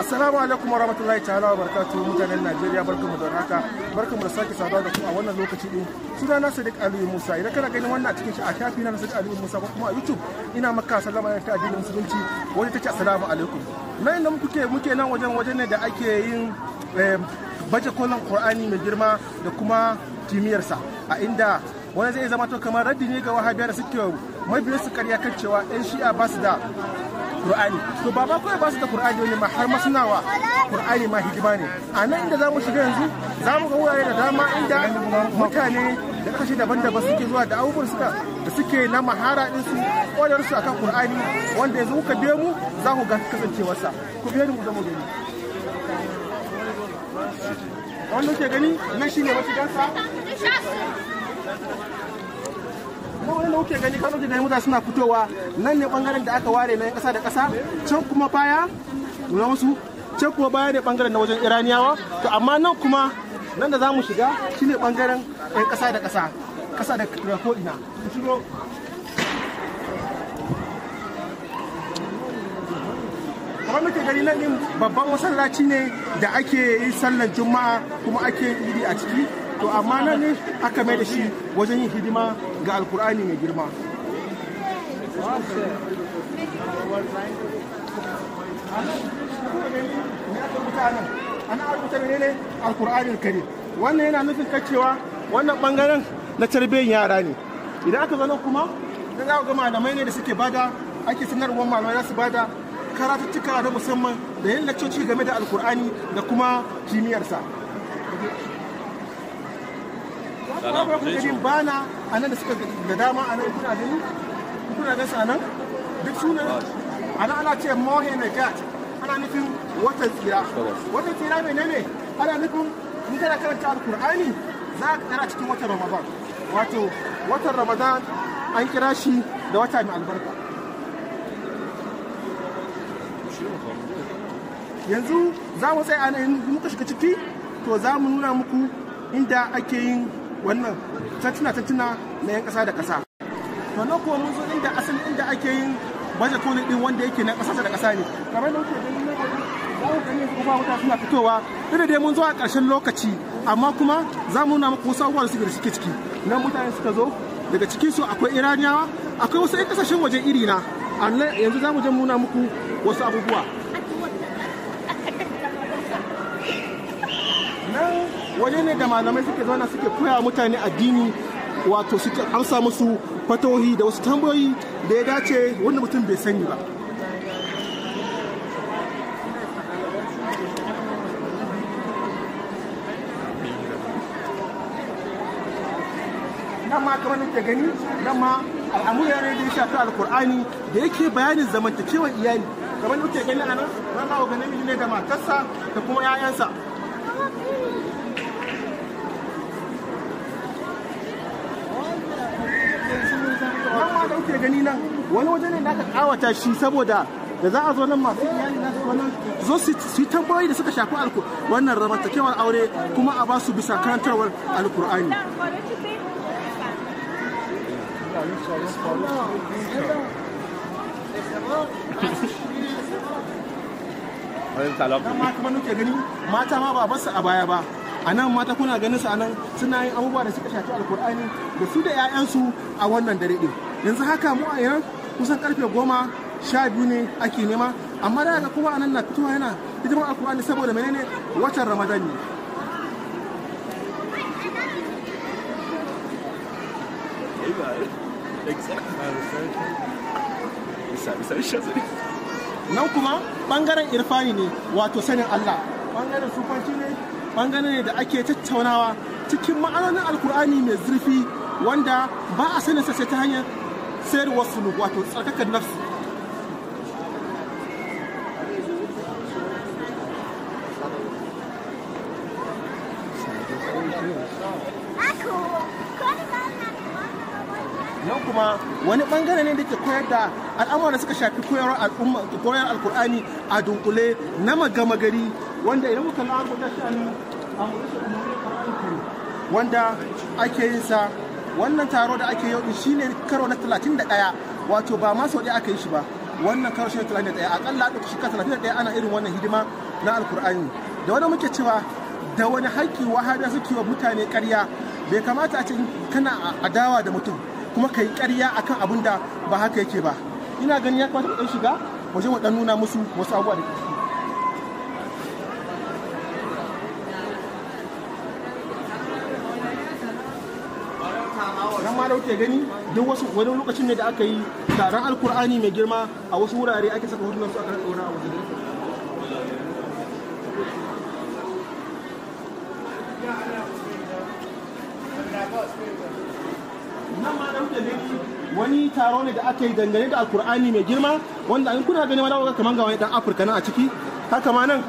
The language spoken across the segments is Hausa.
Assalamu alaikum warahmatullahi ta'ala wa barakatuhu mutanen Najeriya, barkamu da haka, barkamu da sake saduwa da ku a wannan lokaci din. Sunana Sadiq Aliyu Musa. Idan kana ganin wannan a cikin shi a shafi na Sadiq Aliyu Musa ko kuma a YouTube, ina maka sallama ta addinin musulunci wanda tace assalamu alaikum. Nan da muke nan wajen ne da ake yin baje kolin Qur'ani mai girma da kuma kimiyyarsa, a inda wani zai zama to kamar raddi ne ga wahabiya da suke mabiyan su karya kan cewa ɗan Shi'a ba su da Qur'ani. To ba ma kawai ba su da Qur'ani ne ma, har ma suna wa Qur'ani ma hidima ne. A nan inda zamu shiga yanzu, zamu ga wurare da dama inda mutane da kasashe daban-daban suke zuwa da abubuwan suka da suke na mahara din su, kwadar su akan Qur'ani, wanda yanzu kuka biyo mu za ku ga kasancewarsa. Ku biyo mu zama gani. Wannan ke gani nan shine mashigansa. Wani kuke gani kan kuke gani mutane suna fitowa nan ne bangaren da aka ware na yan kasa da kasa, can kuma baya nuna wasu, can kuma baya ne bangaren na wajen Iraniyawa. To amma nan kuma nan da zamu shiga shine bangaren yan kasa da kasa, kasa da ko ina. Ku shigo. Kamar muke gani nan din babban masallaci ne da ake yin sallar Juma'a kuma ake yin idi a ciki. To amma nan ne aka mai da shi wajen yin hidima ga Alkur'ani mai girma. Ana rubuta menene Alkur'ani Karim. Wannan yana nufin kacewa wannan bangaren na tarbiyyar yara ne. Idan aka zo nan kuma da za ku ga malamai ne da suke bada, ake sanarwar malamai za su bada karatuttuka na musamman da yin lakcoci game da Alkur'ani da kuma kimiyyarsa. Ganin bana a nan da suka da dama a nan kuna gani, kuna gasa a nan duk suna a nan ana ce Mohenegat, ana nufin watan tsira. Watan tsira menene? Ana nufin in kana karanta Alkur'ani za ka tsira cikin watan Ramadan. Wato watan Ramadan an kira shi da wata mai albarka. Yanzu za mu tsaya a nan, muka shiga ciki to za mu nuna muku inda ake yin wannan tantuna na yan kasa da kasa. To nan kuma mun zo inda asali inda ake yin baje koli din wanda yake na kasa da kasa ne. Kamar da kuke gani na gani, za ku gani yanzu kuma mutane suna fitowa. Duk da dai mun zo a ƙarshen lokaci, amma kuma za mu nuna muku wasu abubuwa da suke ciki. Nan mutane suka zo, daga cikin su akwai Iraniyawa, akwai wasu 'yan kasashen waje iri na. Yanzu za mu je nuna muku wasu abubuwa. Nan waje ne da malamai suke zauna suke koya mutane addini, wato suke amsa musu fatohi da wasu tambayoyi da ya dace wanda mutum bai sani ba. Nan ma kamar nake gani, nan ma al'amuri ne da ya shafi Alkur'ani da yake bayanin zamantakewar iyali. Kamar nake gani a nan, nan ma ga namiji ne da matarsa da kuma 'ya'yansa. Nan ma da kuke gani nan wani waje ne da aka kawata shi saboda da za a zo nan masu iyali na su wannan zo su yi tambayoyi da suka shafi wannan zamantakewar aure, kuma a ba su bisa karantarwar Alkur'ani. Nan ma kamar nuke gani mata ma ba basu a baya ba. A nan mata kuna ganin su a nan suna yin abubuwa da suka shafi Alkur'ani da su da 'ya'yansu a wannan dare din. Yanzu haka mu a yan kusan karfe 12 ne ake nema, amma da kuma a nan na fitowa yana hidimar Alkur'ani saboda menene watan Ramadan ne. Nan kuma bangaren irfani ne, wato sanin Allah. Bangaren sufanci ne, bangare ne da ake tattaunawa cikin ma'anonin Alkur'ani mai zurfi wanda ba a sanin sa sai ta hanyar sayarwar suluk, wato tsarkakar nafsi. Nan kuma wani bangare ne da ke koyar da al'amuran da suka shafi koyarwar al'umma, koyar Alkur'ani a dunkule na magama gari, wanda idan muka lura shi a nan wanda ake yin sa. Wannan taro da ake yau shine karo na 31, wato ba ma sau ɗaya aka yi shi ba. Wannan karo shine 31, akalla a ɗauki shekara 31 ana irin wannan hidima na Alkur'ani. Da wani muke cewa da wani haƙƙi wahabiya suke wa mutane ƙarya. Bai kamata a ce kana adawa da mutum kuma ka yi ƙarya akan abin da ba haka yake ba. Ina ganin ya kamata mu ɗan shiga waje mu ɗan nuna musu wasu abubuwa da ke ciki. Nan ma da kuke gani duk wasu wani lokacin ne da aka yi taron Alkur'ani mai girma a wasu wurare ake saka hotunan su aka ɗora a waje. Nan ma da kuke gani wani taro ne da aka yi dangane da Alkur'ani mai girma, wanda in kuna gani ma za ku ga kaman ga wani dan Afirka nan a ciki. Haka ma nan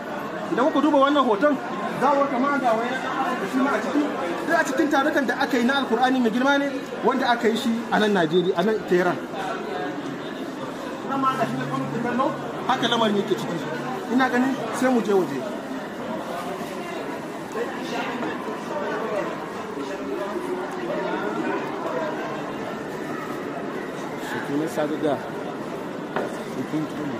idan kuka duba wannan hoton za ku ga kaman ga wani dan Afirka shi ma a ciki. Duk a cikin tarukan da aka yi na Alkur'ani mai girma ne wanda aka yi shi a nan Najeriya, a nan Tehran. Nan ma ga shi na kwamitin kallo, haka lamarin yake ciki. Ina ganin sai mu je waje. Sukuni 110. Sukun tumi.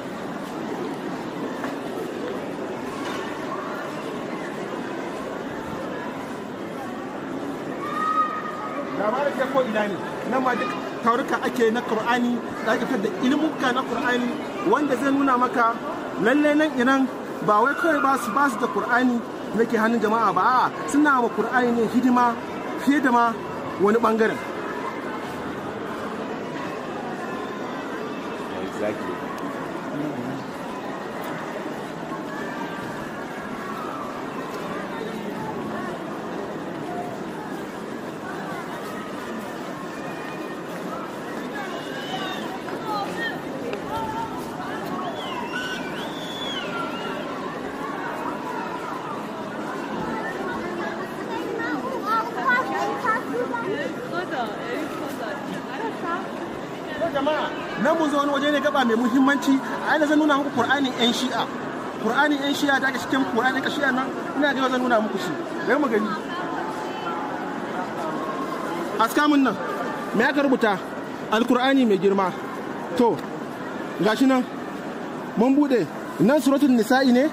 Labarin ya ko ina ne, nan ma duk taruka ake na Qur'ani da ake fitar da ilmuka na Qur'ani, wanda zai nuna maka lalle nan Iran ba wai kawai ba su da Qur'ani nake hannun jama'a ba, a'a suna wa Qur'ani ne hidima fiye da ma wani bangaren. Exactly. Jama'a, nan mun zo wani waje ne gaba mai muhimmanci a yana zan nuna muku Qur'anin yan Shi'a. Qur'anin yan Shi'a da aka cikin Qur'anin yan Shi'a nan ina ga zan nuna muku shi. Bari mu gani. Askamun nan me aka rubuta? Alkur'ani mai girma. To gashi nan mun bude nan suratul nisa'i ne.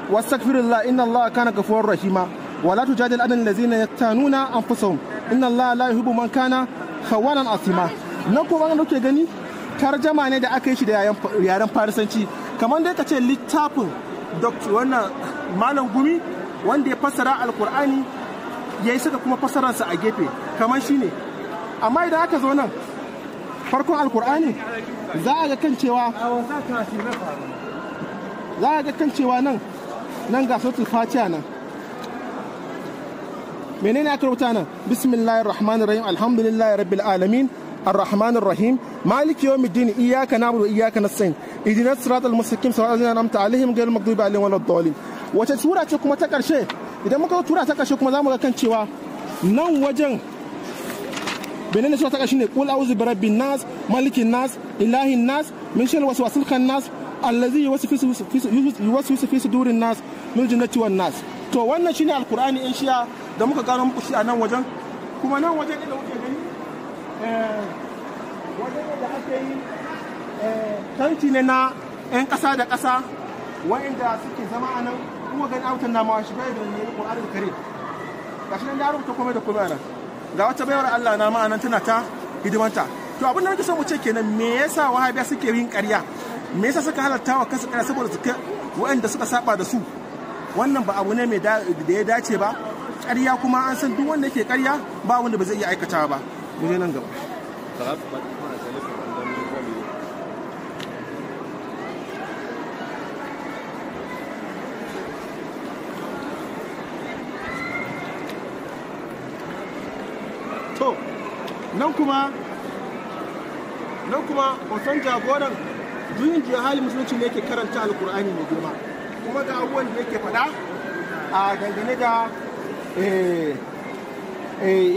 Wastaghfirullah inna Allaha kana ghafurur rahima. Wala tujadil anil ladzina yaktanuna anfusahum inna Allaha la yuhibbu man kana khawanan asima. Nan ko wannan kuke gani tarjama ne da aka yi shi da yaren Farisanci, kamar dai ka ce littafin Dr. wannan Malam Gumi wanda ya fassara Alkur'ani ya yi saka kuma fassararsa a gefe kamar shi ne. Amma idan aka zo nan farkon Alkur'ani za a ga kan cewa nan nan ga suratul Fatiha nan. Menene aka rubuta nan? Bismillahir rahmanir rahim, alhamdulillahi rabbil alamin, arrahmanir rahim, maliki yawmiddin, iyyaka na'budu wa iyyaka nasta'in, ihdinas siratal mustaqim, siratal ladzina an'amta alaihim ghayril maghdubi alaihim waladdallin. Wace sura ce kuma ta karshe? Idan muka tura ta karshe kuma zamu ga kan cewa nan wajen menene sura ta karshe ne? Qul a'udhu birabbin nas, malikin nas, ilahin nas, min sharri waswasil khannas, allazi yuwaswisu fi sudurin nas, min jinnati wan nas. To wannan shine Alkur'ani in Shi'a da muka gano muku shi a nan wajen. Kuma nan wajen da kuke gani wajen da ake yi tanti ne na 'yan ƙasa da ƙasa wa'inda suke zama a nan. Kuma gani autan na mawa shiga da ne Qur'ani da kare gashi nan ya rubuta komai da komai nan. Ga wata bayar Allah na ma anan tana ta hidimanta. To abin da nake so mu ce kenan, me yasa wahabiya suke yin ƙarya? Me yasa suka halatta wa kansu ƙarya? Saboda su wa'inda suka saba da su. Wannan ba abu ne mai da ya dace ba. Ƙarya kuma an san duk wanda yake ƙarya ba wanda ba zai iya aikatawa ba. Mu je nan gaba. To nan kuma hoton jagoran juyin juya hali musulunci ne yake karanta Alkur'ani mai girma, kuma ga abubuwan da yake faɗa a dangane da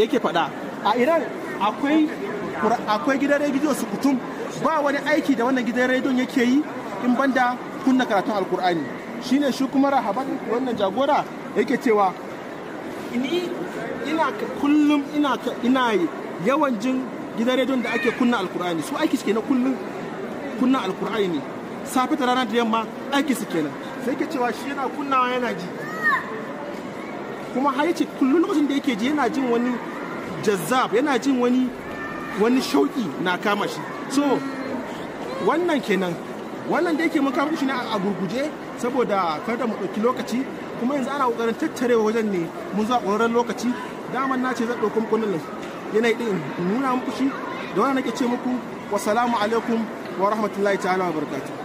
yake faɗa a Iran. Akwai gidan rediyo su kutum, ba wani aiki da wannan gidan rediyon yake yi in banda kunna karatun Alkur'ani. Shine shi kuma rahaban wannan jagora yake cewa ni ina kullum ina yawan jin gidan rediyon da ake kunna Alkur'ani. Su aiki suke na kullum kunna Alkur'ani ne. Safe da rana da yamma aiki su kenan. Sai ke cewa shi yana kunnawa yana ji, kuma har yace kullum lokacin da yake ji yana jin wani jazzab, yana jin wani shauki na kama shi. So wannan kenan. Wannan da yake mun kawo shi ne a gurguje saboda kada mu ɗauki lokaci, kuma yanzu ana ƙoƙarin tattarewa wajen ne, mun zuwa ƙwararren lokaci. Daman na ce zan ɗauko muku wannan yanayi ɗin in nuna muku shi. Da wannan nake ce muku wasalamu alaikum wa rahmatullahi ta'ala wa barakatuh.